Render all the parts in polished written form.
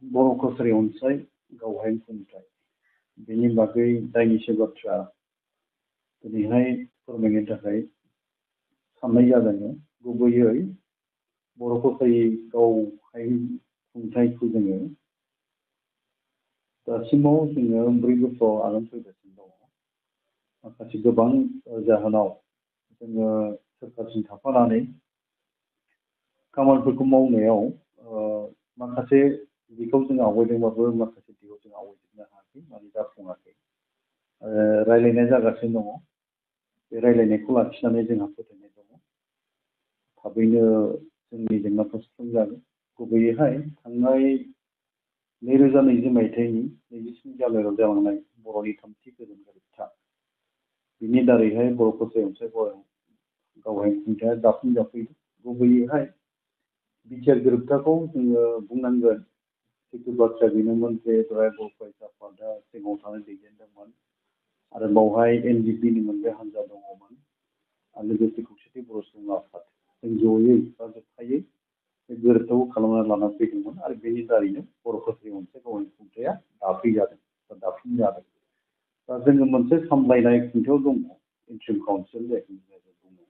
बर' कसारि अनसाय गावहाय खुंथाय बेनि बागै दायनिसो बाथ्रा दिनैहाय फोरमायनो थाखाय साननाय जादों। गुबैयै बर' कसारि गावहाय खुंथायखौ जोङो दासिमाव जोङो 4 बोसोराव आगान सुरगासिनो दङ। माखासे गोबां जाहोनाव जोङो सोरखारजों थाफानानै खामानिफोरखौ मावनायाव माखासे दिगाव जों आवगायदोंबाबो माखासे दिगाव जों आवगायजोबनो हायाखै, माने जाफुङाखै। रायलायनाय जागासिनो दङ। बे रायलायनायखौ लाखिनानै जोंहा फोथायनाय दङ थाबैनो जोंनि जेंनाखौ सुफुंजागोन। गुबैयैहाय थांनाय 2020 मायथाइनि 27 जानुवारियाव जालांनाय बर'नि 3थि गोजोन गोरोबथा बिनि दारैहाय बर' कसारि अनसाय गावहाय खुंथाया दाफुंजाफैदों। गुबैयैहाय बिटिआर गोरोबथाखौ जोङो बुंनांगोन। जिथु बाथ्रा बेनोमोन जे दहाय बर' फरायसा आफादा सिगाङाव थानाय दैदेनदोंमोन आरो बावहाय एनजिपिनि मोनसे हान्जा दङमोन आरो लोगोसे खौसेथि बर' सुबुं आफाद जों जयै बा जथायै बे गोरोबथाखौ खालामना लाना फैदोंमोन आरो बेनि दारैनो बर' कसारि अनसाय गावनि खुंथाया दाफैजादों बा दाफुंजादों। दा जोङो मोनसे सामलायनाय खुंथायाव दङ इन्ट्रिम काउन्सिल जायखौ जों बुङो।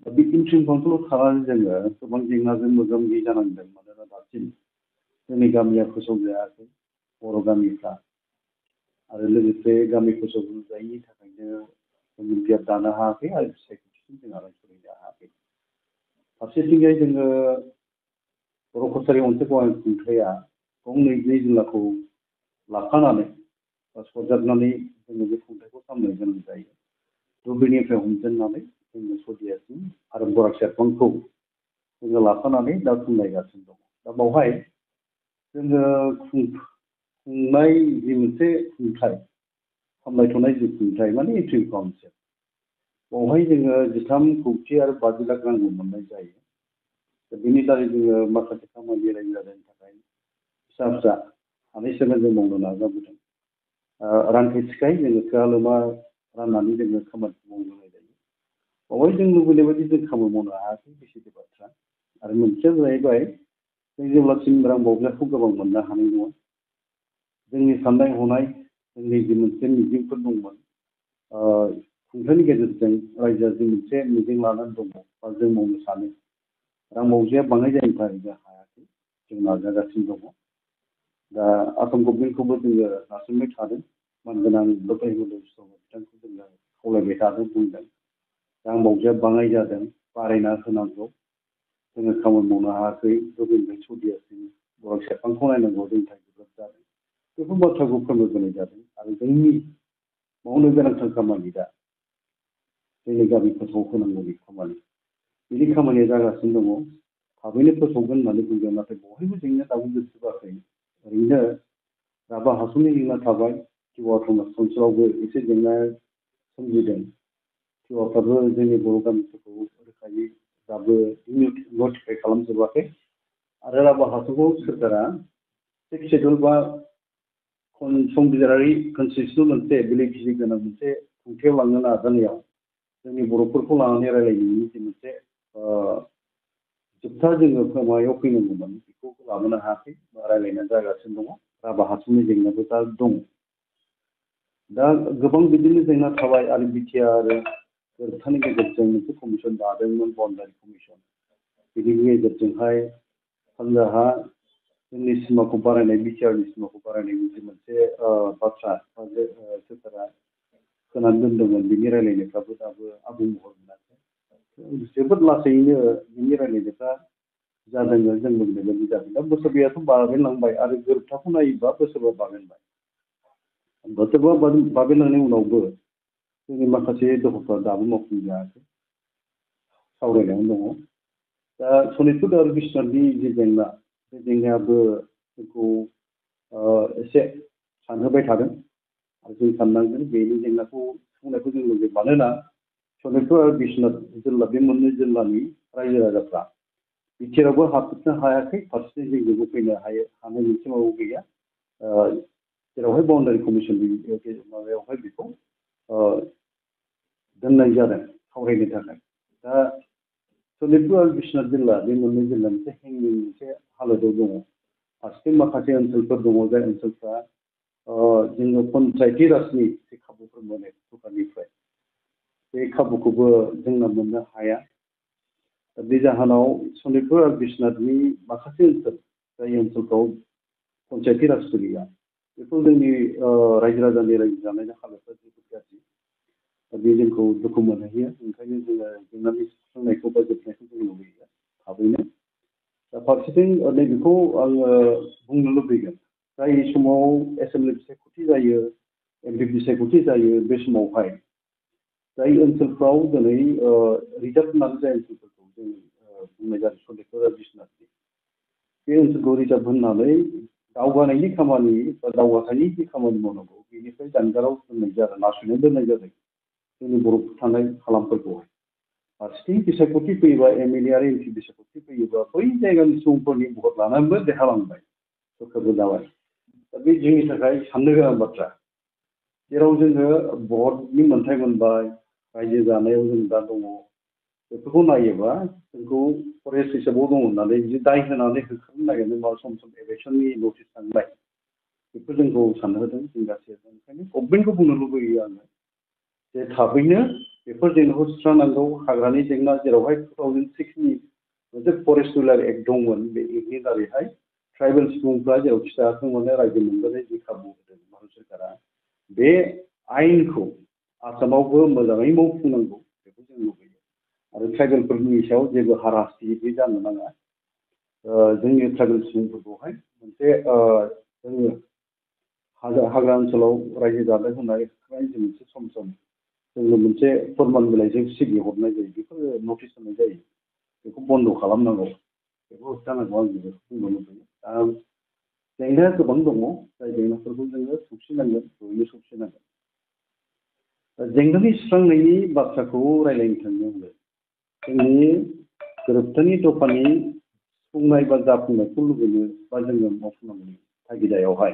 दा बे इन्ट्रिम काउन्सिलाव थानानै जोङो गोबां जेंनाजों मोगा मोगि जानांदों। मानोना दासिम जोंनि गामिया फोसावजायाखै, बर' गामिफ्रा आरो लोगोसे गामि फोसावजायैनि थाखायनो जों बिटिआर दानो हायाखै आरो सायख'थिसिम जों आगान सुरैनो हायाखै। फारसेथिंजाय जोङो बर' कसारि अनसाय गावनि खुंथाया गंनै जिल्लाखौ लाफानानै बा सरजाबनानै जोङो बे खुंथायखौ सामलायनो गोनां जायो। धुबुरीनिफ्राय हमजेननानै जोङो सदियासिम आरो बराक सेरफांखौ जोङो लाफानानै दा खुंलायगासिनो दङ। दा बावहाय जोङो खुंनाय जि मोनसे खुंथाय सामलायथ'नाय जि खुंथाय माने इन्ट्रिम काउन्सिल बावहाय जोङो 13 कौटि आरो 50 लाख रांबो मोननाय जायो। दा बेनि दारै जोङो माखासे खामानि रायजो राजानि थाखाय फिसा फिसा हानायसेबां जों मावनो नाजाबोदों। रांखौ थिखाय जोङो थोआ लोमा राननानै जोङो खामानिखौ मावनो होनाय जायो। बावहाय जों लुबैनाय बायदि जों खामानि मावनो हायाखै, बे सैथो बाथ्रा। आरो मोनसेया जाहैबाय जों जेब्लासिम रां बावजाखौ गोबां मोननो हानाय नङा, जोंनि साननाय हनाय जोंनि जि मोनसे मिजिंफोर दंमोन खुंथायनि गेजेरजों रायजोआ जि मोनसे मिजिं लानानै दङ बा जों मावनो सानो रां बावजाया बाङाय जायनि थाखाय जों हायाखै, जों नाजागासिनो दङ। दा आसाम गभर्नमेन्टखौबो जोङो नारसिनबाय थादों। मानगोनां डक्टर हिमन्त बिश्व शर्मा बिथांखौ जोङो खावलायबाय थादों, बुंदों रां बावजाया बाङाय जादों, बारायना होनांगौ। जोङो खामानि मावनो हायाखै, धुबुरीनिफ्राय सदियासिम बराक सेरफांखौ नायनांगौ, जोंनि थाखाय गोब्राब जादों। बेफोर बाथ्राखौ फोरमायबोनाय जादों आरो जोंनि मावनो गोनांथार खामानि दा जोंनि गामि फोसावहोनांगौनि खामानि, बेनि खामानिया जागासिनो दङ। थाबैनो फोसावगोन होननानै बुंदों, नाथाय बयबो जेंनाया दाबो जोबजोबाखै। ओरैनो राभा हासंनि जेंना थाबाय, टिवा ओनसोलावबो एसे जेंना सोमजिदों। टिवाफ्राबो जोंनि बर' गामिफोरखौ रोखायै दाबो नटिफाइ खालामजोबाखै आरो राभा हासंखौ सोरखारा 6 शेड्युल बा संबिजिरारि कनस्टिटिउसनेल मोनसे बेलेगिटि गोनां मोनसे खुंथायाव लांनो नाजानायाव जोंनि बर'फोरखौ लानानै रायलायनायनि जि मोनसे जोबथा जोङो माबायाव फैनांगौमोन बेखौ लाबोनो हायाखै, रायलायनाया जागासिनो दङ। राभा हासंनि जेंनाबो दा दं। दा गोबां बिदिनो जेंना थाबाय आरो बिटिआर गोरोबथानि गेजेरजों मोनसे कमिसन दादोंमोन, बाउन्डारि कमिसन। बिनि गेजेरजोंहाय सानजाहा जोंनि सिमाखौ बारायनाय, बिटिआरनि सिमाखौ बारायनायनि जि मोनसे बाथ्रा सोरखारा होनानै दोनदोंमोन, बिनि रायलायनायफ्राबो दाबो आबुं महर मोनाखै। जोबोद लासैनो बिनि रायलायनायफ्रा जादों, जों लुबैनाय बायदि जादों। दा बोसोरब्रैयाथ' बाबेनलांबाय आरो गोरोबथाखौ नायोबा बोसोरबा बाबेनबाय। बोसोरबा बाबेनलांनायनि उनावबो जोंनि माखासे दफाफ्रा दाबो मावफुंजायाखै, सावरायनायावनो दङ। दा सनितपुर आरो बिश्वनाथनि जि जेंना, बे जेंनायाबो जोंखौ एसे सानहोबाय थादों आरो जों साननांगोन बेनि जेंनाखौ सुफुंनायखौ जों लुबैयो। मानोना सनितपुर आरो बिश्वनाथ जिल्ला बे मोननै जिल्लानि रायजो राजाफ्रा बिटिआरावबो हाबनो हायाखै, फारसेथिं जोंजोंबो फैनो हानाय मोनसे माबा गैया। जेरावहाय बाउन्डारि कमिसन माबायावहाय बेखौ दोननाय जादों सावरायनो थाखाय। दा सनितपुर आरो बिश्वनाथ जिल्ला बे मोननै जिल्ला मोनसे हेंगिं मोनसे हालोदाव दङ। फारसेथिं माखासे ओनसोलफोर दङ जाय ओनसोलफ्रा जोङो पन्सायती राजनि जे खाबुफोर मोनो सरकारनिफ्राय बे खाबुखौबो जोंना मोननो हाया। दा बे जाहोनाव सनितपुर आरो बिश्वनाथनि माखासे ओनसोल जाय ओनसोलफ्राव पन्सायती राजबो गैया बेखौ जोंनि रायजो राजानि रायजो जानायनि हालोदफ्रा जोबोद गाज्रि। दा बे जोंखौ दुखु मोनहोयो। ओंखायनो जोङो जेंनानि सुस्रांनायखौ बा जोबनायखौ जों लुबैयो थाबैनो। दा फारसेथिं नैबेखौ आङो बुंनो लुबैगोन जाय समाव एसेम्बलि बिसायख'थि जायो एमपि बिसायख'थि जायो बे समावहाय जाय ओनसोलफ्राव दिनै रिजार्भ होननानै जाय ओनसोलफोरखौ जों बुंनाय जादों सनितपुर आरो बिश्वनाथनि बे ओनसोलखौ रिजार्भ होननानै दावगानायनि खामानि बा दावगाथायनि खामानि मावनांगौ बेनिफ्राय जानगाराव दोननाय जादों, नासयनानै दोननाय जादों जोंनि बर'फोर थानाय हालामफोरखौहाय। फारसेथिं बिसायख'थि फैयोबा एमएलए आरो एमपि बिसायख'थि फैयोबा बै जायगानि सुबुंफोरनि भट लानानैबो देरहालांबाय, सरकारबो जाबाय। दा बे जोंनि थाखाय साननो गोनां बाथ्रा। जेराव जोङो भटनि मोन्थाय मोनबाय, रायजो जानायाव जों दा दङ, बेफोरखौ नायोबा जोंखौ फरेस्ट हिसाबाव दङ होननानै बिदि दाय होनानै होखारनो नागिरदों बा सम सम इलेक्सननि नटिस थांबाय बेफोर जोंखौ सानहोदों जिंगासिहोदों। ओंखायनो गभर्नमेन्टखौ बुंनो लुबैयो आङो जे थाबैनो बेफोर जेंनाखौ सुस्रांनांगौ। हाग्रानि जेंना जेरावहाय 2006नि मोनसे फरेस्ट रुलार एक्ट दंमोन, बे एक्टनि दारैहाय ट्राइबेल सुबुंफ्रा जेरावखि थायाथों मानो रायजो मोनजानाय जि खाबु होदों भारत सरकारा, बे आयेनखौ आसामावबो मोजाङै मावफुंनांगौ बेखौ जों लुबैयो। आरो ट्राइबेलफोरनि सायाव जेबो हारासथि बे जानो नाङा। जोंनि ट्राइबेल सुबुंफोरखौहाय मोनसे जोङो हाग्रा ओनसोलाव रायजो जादों होननानै जों मोनसे सम सम जोंनो मोनसे फोरमान बिलाइजों सिगि हरनाय जायो, बेफोर नटिस होनाय जायो, बेखौ बन्द' खालामनांगौ, बेखौ होबथानांगौ। आं बेखौ बुंनो लुबैयो। दा जेंनाया गोबां दङ जाय जेंनाफोरखौ जोङो सौसिनांगोन, जयैनो सौसिनांगोन। जेंनानि सुस्रांनायनि बाथ्राखौ रायज्लायनो थाङोब्ला जोंनि गोरोबथानि दफानि सुफुंनाय बा जाफुंनायखौ लुबैयो बा जोङो मावफुंनांगौनि थागिदायावहाय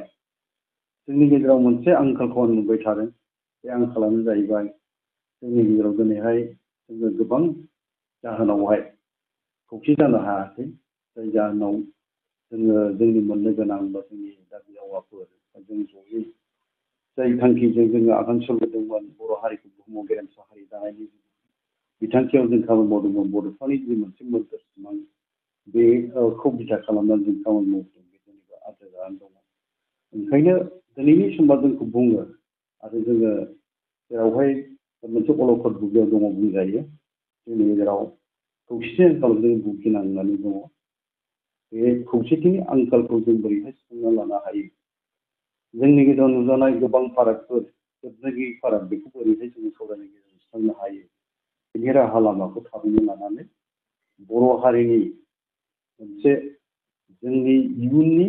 जोंनि गेजेराव मोनसे आंखालखौ आं नुबाय थादों। बे आंखालानो जाहैबाय जोंनि गेजेराव दिनैहाय जोङो गोबां जाहोनावहाय खौसे जानो हायाखै, जाय जाहोनाव जोङो जोंनि मोननो गोनां बा जोंनि दाबि दावाफोर बा जों जयै जाय थांखिजों जोङो आगान सुरबोदोंमोन बर' हारिखौ बुहुमाव गेरेमसा हारि दानायनि बिथांखियाव जों खामानि मावदोंमोन, बड'फानि जि मोनसे मोन्थोर सिमां बेखौ बिथा खालामनानै जों खामानि मावदों, बे जेनेबा आद्रा जानानै दङ। ओंखायनो दिनैनि समा जोंखौ बुङो आरो जोङो जेरावहाय मोनसे अलखद बुब्लियाव दङ बुंजायो। जोंनि गेजेराव खौसेथि आंखालाव जों भुगिनांनानै दङ। बे खौसेथिनि आंखालखौ जों बोरैहाय सुफुंना लानो हायो, जोंनि गेजेराव नुजानाय गोबां फारागफोर, जोबनो गैयै फाराग, बेखौ बोरैहाय जोङो सावरायनायनि गेजेरजों सुस्रांनो हायो, बेनि राहा लामाखौ थाबैनो लानानै बर' हारिनि मोनसे जोंनि इयुननि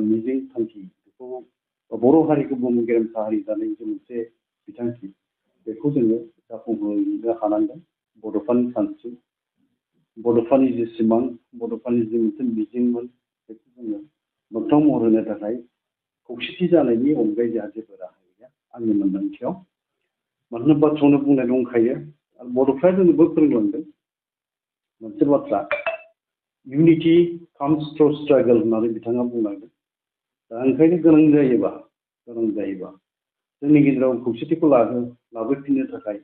मिजिं थांखि बेखौ बर' हारिखौ बुहुम गेरेमसा हारि जानायनि जे मोनसे बिथांखि बेखौ जोङो जाफुंहोनो हानांगोन। बड'फानि सानस्रि, बड'फानि जि सिमां, बड'फानि जि मोनसे मिजिंमोन, बेखौ जोङो मोगथां महर होनो थाखाय खौसेथि जानायनि अनगायै जोंहा जेबो राहा गैया आंनि मोन्दांथियाव। मानोना बाथ्रायावनो बुंनाय दंखायो आरो बड'फ्रा जोंनोबो फोरोंलांदों मोनसे बाथ्रा, इउनिटि काम्स थ्रु स्ट्रागल होननानै बिथाङा बुंलांदों। दा ओंखायनो गोनां जायोबा जोंनि गेजेराव खौसेथिखौ लाबोफिननो थाखाय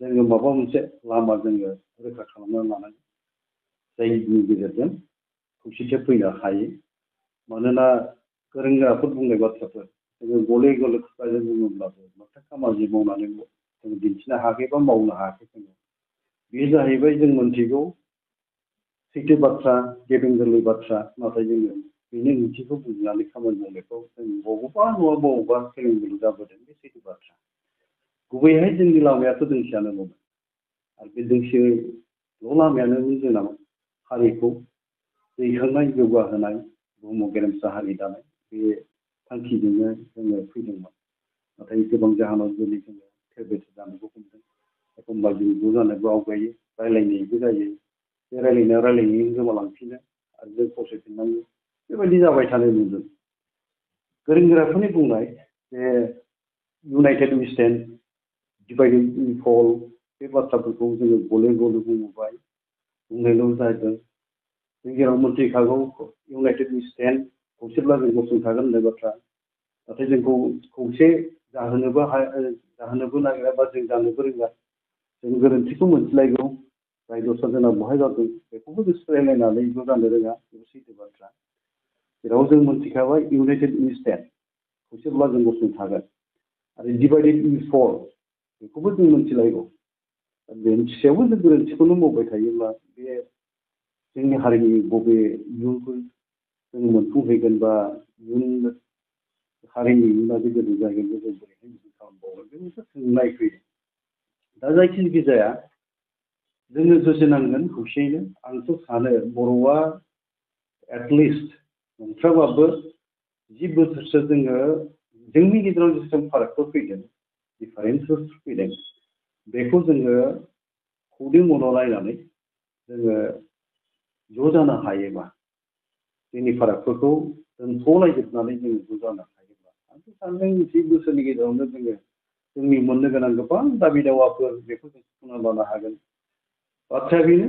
जोङो माबा मोनसे लामा जोङो रोखा खालामनानै लानांगोन, जायनि गेजेरजों खौसेथिया फैनो हायो। मानोना गोरों गोराफोर बुंनाय बाथ्राफोर जोङो गले गले खुगाजों बुङोब्लाबो मोगथां खामानि मावनानै जों दिन्थिनो हायाखै बा मावनो हायाखै जोङो। बेयो जाहैबाय जों मोनथिगौ सैथो बाथ्रा, गेबें गोरलै बाथ्रा, नाथाय जोङो बेनि ओंथिखौ बुजिनानै खामानि मावनायखौ जों बबेबा नङा बबेबा फेलें बेलुं जाबोदों। बे सैथो बाथ्रा। गुबैहाय जोंनि लामायाथ' दोंसेयानोमोन आरो बे दोंसेल' लामायानोमोन जोंना हारिखौ दैखांनाय, जौगाहोनाय, बुहुमाव गेरेमसा हारि दानाय, बे थांखिजोंनो जोङो फैदोंमोन। नाथाय गोबां जाहोनाव दिनै जोङो थेर बेथेर जानोबो हमदों। एखमबा जों ज' जानोबो आवगायो, रायलायनायबो जायो, बे रायलायनायैनो गोमालांफिनो आरो जों फावसायफिननांगौ, बेबायदि जाबाय थानाय नुदों। गोरों गोराफोरनि बुंनाय जे united we stand, divided we fall, बे बाथ्राफोरखौ जोङो गले गले बुंनायल' जादों। जेराव मोनथिखागौ इउनाइटेड वे स्टेन्ड खौसेब्ला जों गसंथागोन होननाय बाथ्रा नाथाय जोंखौ खौसे जाहोनोबो नागिरा बा जों जानोबो रोङा जों गोरोन्थिखौ मोनथिलायगौ जाय दस्रा जोंना बहाय जादों बेखौबो गोसोलायलायनानै ज' जानो रोङा बेबो सैथो बाथ्रा जेराव जों मोनथिखाबाय इउनाइटेड वे स्टेन्ड खौसेब्ला जों गसंथागोन आरो डिभाइडेड वे फल बेखौबो जों मोनथिलायगौ बेनि सायावबो जों गोरोन्थिखौनो मावबाय थायोब्ला बे जोंनि हारिनि बबे इयुनखौ जों मोनफुंहैगोन बा इयुन हारिनि इयुना जे गोजौ जाहैगोन बे जों बोरैहाय बिदि खालामबावगोन बे मोनसे सोंनाय फैदों दा जायखिजाया जाया जोङो जुजिनांगोन खौसेयैनो आंथ' सानो बर'आ एटलिस्ट नंथ्राबाबो 10 बोसोरसो जोङो जोंनि गेजेराव जेसेबां फारागफोर फैदों डिफारेन्सफोर फैदों बेखौ जोङो खौदै मन'लायनानै जोङो ज' जानो हायोबा जोंनि फारागफोरखौ दोनथ'लायजोबनानै जोङो ज' जानो हायोबा आंथ' सानदों 10 बोसोरनि गेजेरावनो जोङो जोंनि मोननो गोनां गोबां दाबि दावाफोर बेखौ जों सुफुंना लानो हागोन बाथ्राया बेनो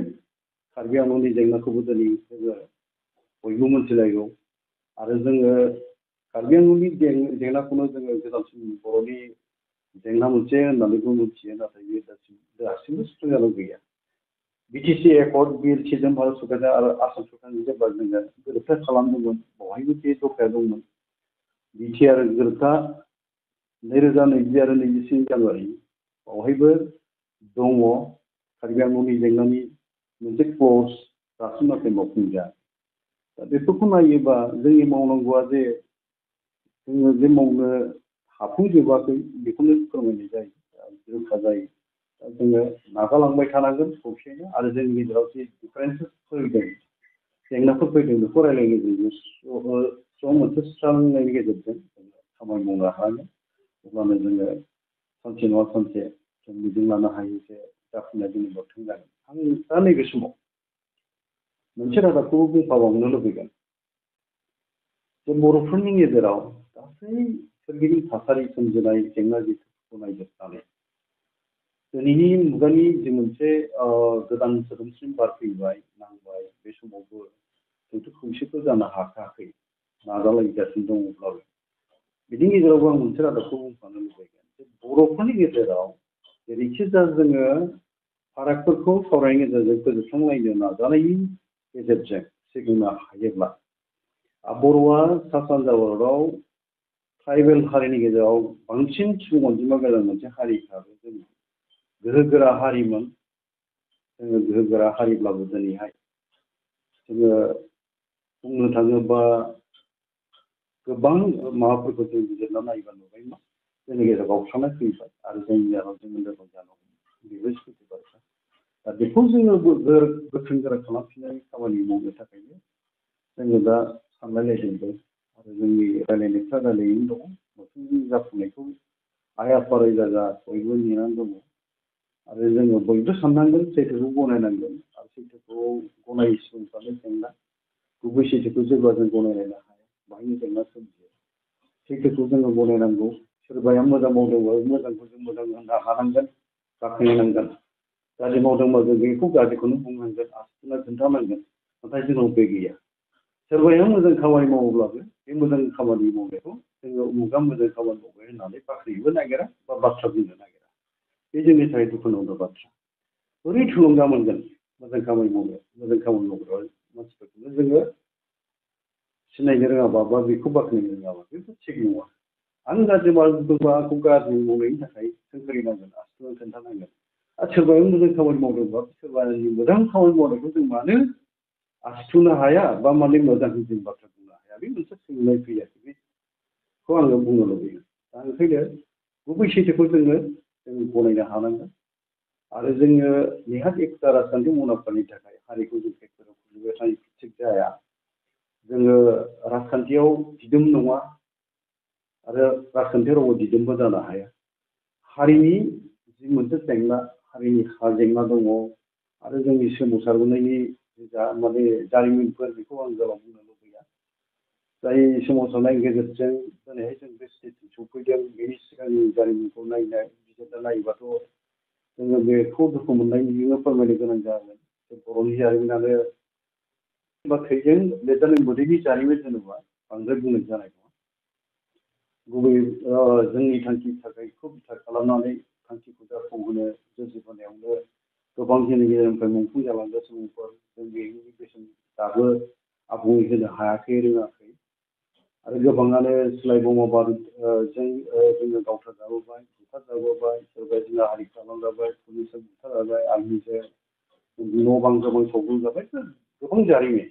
कार्बि आंलंनि जेंनाखौबो दिनै जोङो बयबो मोनथिलायगौ आरो जोङो कार्बि आंलंनि जेंनाखौनो जोङो गोजामसिन बर'नि जेंना मोनसे होननानैबो मिथियो नाथाय बे दासिमबो सुफुंजानाय गैया बिटिसि एकर्ड बिएलसिजों भारत सरकारजों आरो आसाम सरकारजों जेब्ला जोङो गोरोबथा खालामदोंमोन बेवहायबो बे दफाया दंमोन बिटिआर गोरोबथा 2020 आरो 24 जानुवारि बेवहायबो दङ कार्बि आंलंनि जेंनानि मोनसे क्लज दासिम नाथाय मावफुंजाया दा बेफोरखौ नायोबा जोंनि मावनांगौआ जे जोङो जे मावनो हाफुंजोबाखै बेखौनो फोरमायनाय जायो रोखा जायो दा जोङो नाजालांबाय थानांगोन खौसेयैनो आरो जोंनि गेजेराव जे डिफारेन्सेस फैदों जेंनाफोर फैदों बेखौ रायलायनो गेजेरजों ज' मोनसे सुस्रांनायनि गेजेरजों जोङो खामानि मावनो हागोन अब्लानो जोङो सानसे नङा सानसे जों मिजिं लानो हायो जे जाफुंनाय जोंनि मोगथां जागोन आं दा नैबे समाव मोनसे रादाबखौ बुंफाबावनो लुबैगोन जे बर'फोरनि गेजेराव गासै सोरगिदिं थासारि सोमजिनाय जेंना जेंसिफोरखौ नायजोबनानै दिनैनि मुगानि जि मोनसे गोदान सोदोमस्रि बार फैबाय नांबाय बे समावबो जोंथ' खौसेथ' जानो हाखायाखै नाजालायगासिनो दङब्लाबो बिनि गेजेरावबो आं मोनसे रादाबखौ बुंफानो लुबैगोन जे बर'फोरनि गेजेराव जेरैखिजाया जोङो फारागफोरखौ सावरायनायनि गेजेरजों फोजोबस्रांलायनो नाजानायनि गेजेरजों सिगांनो हायोब्ला बर'आ सा सानजा भारतआव ट्राइबेल हारिनि गेजेराव बांसिन सुबुं अनजिमा गोनां मोनसे हारि हिसाबै जों गोहोगोरा हारिमोन जोङो गोहोगोरा हारिब्लाबो दिनैहाय जोङो बुंनो थाङोबा गोबां माबाफोरखौ जों बिजिरना नायोबा नुबाय मा जोंनि गेजेराव गावस्रानाय फैबाय आरो जायनि जाहोनाव जोङो लोरबां जानो हमो बेबो सैथो बाथ्रा दा बेखौ जोङो गोख्रों गोरा खालामफिननाय खामानि मावनो थाखायनो जोङो दा सानलायलायदोंबो आरो जोंनि रायलायनायफ्रा रायलायैनो दङ मोनसे जाफुंनायखौ आइ आफा रायजा जा बयबो नेनानै दङ आरो जोङो बयबो साननांगोन सैथोखौ गनायनांगोन आरो सैथोखौ गनायै सुबुंफ्रानो जेंना गुबै सैथोखौ जेब्ला जों गनायलायनो हाया बाहायनो जेंना सोमजियो सैथोखौ जोङो गनायनांगौ सोरबाया मोजां मावदोंबा मोजांखौ जों मोजां होननो हानांगोन बाख्नायनांगोन गाज्रि मावदोंबा जों बेखौ गाज्रिखौनो बुंनांगोन आसुना खोन्थानांगोन नाथाय जोंनाव बे गैया सोरबाया मोजां खामानि मावोब्लाबो बे मोजां खामानि मावनायखौ जोङो उमुगा मोजां खामानि मावबाय होननानै बाख्नायनोबो नागिरा बा बाथ्रा बुंनो नागिरा बे जोंनि थाखाय दुखुनांथाव बाथ्रा बोरै थुलुंगा मोनगोन मोजां खामानि मावग्रा मानसिफोरखौनो जोङो सिनायनो रोङाबा बा बेखौ बाख्नायनो रोङाबा बेथ' थिग नङा आं गाज्रि मावदोंबा आंखौ गाज्रि मावनायनि थाखाय सोंखारिनांगोन आसुना खोन्थानांगोन आरो सोरबाया मोजां खामानि मावदोंबा सोरबानि मोजां खामानि मावनायखौ जों मानो आसुनो हाया बा माने मोजां जों बाथ्रा बुंनो हाया बे मोनसे सोंनाय फैयाखै बेखौ आङो बुंनो लुबैयो दा ओंखायनो गुबै सैथोखौ जों गनायनो हानांगोन आरो जोङो नेहाथ एकता राजखान्थि मुलाम्फानि थाखाय हारिखौ जों खैफोदाव खोख्लैबाय थानाय थिग जाया जोङो राजखान्थियाव दिदोम नङा आरो राजखान्थि रावबो दिदोमबो जानो हाया हारिनि जि मोनसे जेंना हारिनि हा जेंना दङ आरो जोंनि सोमावसारबोनायनि जा माने जारिमिनफोर बेखौ आं गोलाव बुंनो लुबैया जाय सोमावसारनायनि गेजेरजों दिनैहाय जों बे स्टेजसिम सफैदों बेनि सिगांनि जारिमिनखौ बिजिरना नायोबाथ' जोङो बेखौ दुखु मोननायनि फोरमायनो गोनां जागोन बर'नि जारिमिनानो बा थैजों लिरजानाय मोदैनि जारिमिन होनोबा बांद्राय बुंनाय जानाय नङा गुबै जोंनि थांखि थाखायखौ बिथा खालामनानै थांखिखौ जाफुंहोनो जुजिबोनायावनो गोबां जोंनि गेजेरनिफ्राय मुंख्लं जालांग्रा सुबुंफोर जों बेनि बेसेन दाबो आबुङै होनो हायाखै रोङाखै आरो गोबाङानो सिलाइ बमा जोङो गावथारजाबोबाय बुथारजाबोबाय सोरबा जिल्ला हारि खालामजाबाय पुलिसजों बुथारजाबाय आर्मिजों न' बां गोबां सावग्लुंजाबाय गोबां जारिमिन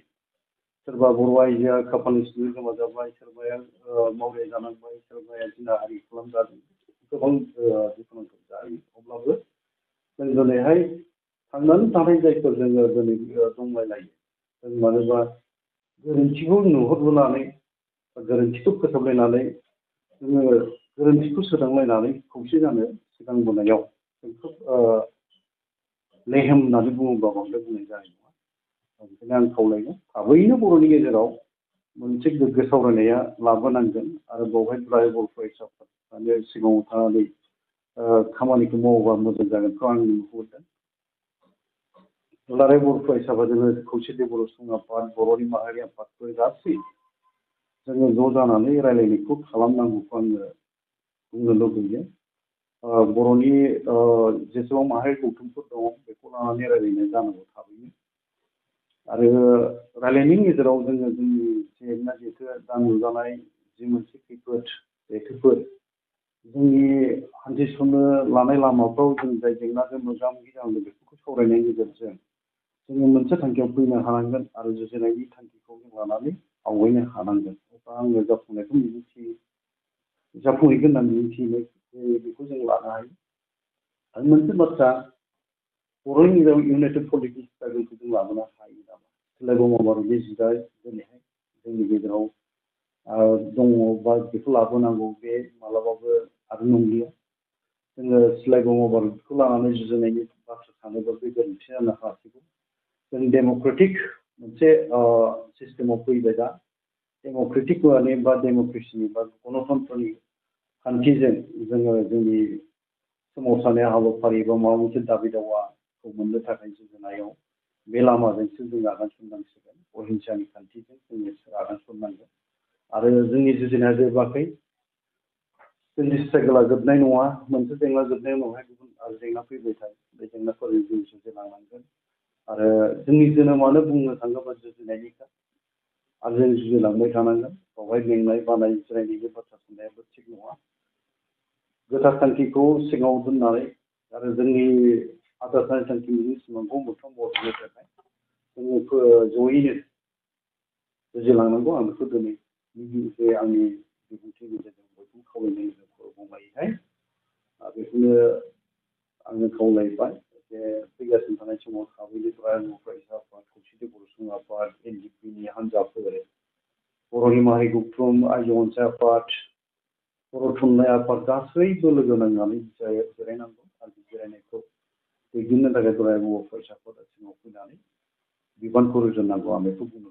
सोरबा बर' आइजोआ खाफालनि सिङाव गोमाजाबाय सोरबाया मावरिया जानांबाय सोरबाया जिल्ला हारि खालामजादों गोबां दुखुनांथाव जारिमिन अब्लाबो जों दिनैहाय थांनानै थानाय जायफोर जोङो दिनै दंलायलायो जों मानोबा गोरोन्थिखौ नुहुरबोनानै गोरोन्थिखौ फोसाबलायनानै जोङो गोरोन्थिखौ सोदांलायनानै खौसे जानो सिगांबोनायाव जों खोब लेहेम होननानै बुङोब्ला बांद्राय बुंनाय जानाय नङा ओंखायनो आं खावलायगोन थाबैनो बर'नि गेजेराव मोनसे गोग्गो सावरायनाया लाबोनांगोन आरो बेवहाय दुलाराय बर' फरायसाफोर सिगाङाव थानानै खामानिखौ मावोबा मोजां जागोनखौ आं नुहुरदों दुलाराय बर' फरायसाफोर जोङो खौसेथि बर' सुबुं आफाद बर'नि माहारि आफादफोर गासै जोङो ज' जानानै रायलायनायखौ खालामनांगौखौ आङो बुंनो लुबैयो बर'नि जेसेबां माहारि गौथुमफोर दङ बेखौ लानानै रायलायनाय जानांगौ थाबैनो आरो रायलायनायनि गेजेराव जोङो जोंनि जेंना जेथो दा नुजानाय जि मोनसे खैफोद जेथोफोर जोंनि हान्थिस'नो लानाय लामाफ्राव जों जाय जेंनाजों मोगा मोगि जानांगौ बेफोरखौ सावरायनायनि गेजेरजों जोङो मोनसे थांखियाव फैनो हानांगोन आरो जुजिनायनि थांखिखौ जों लानानै आवगायनो हानांगोन अब्ला आङो जाफुंनायखौ जाफुंहैगोन होननानै मिजिंथिनाय बेखौ जों लानो हायो आरो मोनसे बाथ्रा बर'नि गेजेराव इउनाइटेड पलिटिक्स स्ट्रागोलखौ जों लाबोनो हायो नामा सिलाइ बमा बारुदनि जिदा दिनैहाय जोंनि गेजेराव दङ बा बेखौ लाबोनांगौ बे मालाबाबो आरो नंलिया जोङो सिलाइ बमा बारुदखौ लानानै जुजिनायनि बाथ्रा सानोबा बे गोरोन्थि जानो हासिगौ जों डेम'क्रेटिक मोनसे सिस्टेमाव फैबाय दा डेम'क्रेटिक वानि बा डेम'क्रेसिनि बा गणतन्त्रनि खान्थिजों जोङो जोंनि सोमावसारनाय हाबाफारि बा माबा मोनसे दाबि दावाखौ मोननो थाखाय जुजिनायाव बे लामाजोंसो जों आगान सुरनांसिगोन अहिंसानि खान्थिजों जोङो आगान सुरनांगोन आरो जोंनि जुजिनाया जोबाखै जोंनि स्ट्रागोला जोबनाय नङा मोनसे जेंना जोबनायनि उनावहाय गुबुन आरो जेंना फैबाय थायो बे जेंनाफोरजों जों जुजिलांनांगोन आरो जोंनि जोनोमानो बुंनो थाङोबा जुजिनायनिखा आरो जों जुजिलांबाय थानांगोन बेवहाय मेंनाय बानाय जिरायनायनि बाथ्रा साननायाबो थिग नङा गोथार थांखिखौ सिगाङाव दोननानै आरो जोंनि आद्रा थानाय थांखिनि सिमांखौ मोगथां महर होनो थाखाय जोङो जयैनो जुजिलांनांगौ आं बेखौ दिनै बे आंनि बिबुंथिनि गेजेरजों बयखौबो खावलायनाय बुंबायहाय बेखौनो आङो खावलायबाय जे फैगासिनो थानाय समाव थाबैनो दुलाराय बर' फरायसा आफाद खौसेथि बर' सुबुं आफाद एनडिपिनि हान्जाफोर बर'नि माहारि गौथुम आइजो अनसाय आफाद बर' थुनलाइ आफाद गासैबो लोगो नांनानै जिरायनांगौ आरो जिरायनायखौ दैदेननो थाखाय दुलाराय बर' फरायसा आफादा सिङाव फैनानै बिबानखौ रुजुननांगौ आं बेखौ बुंनो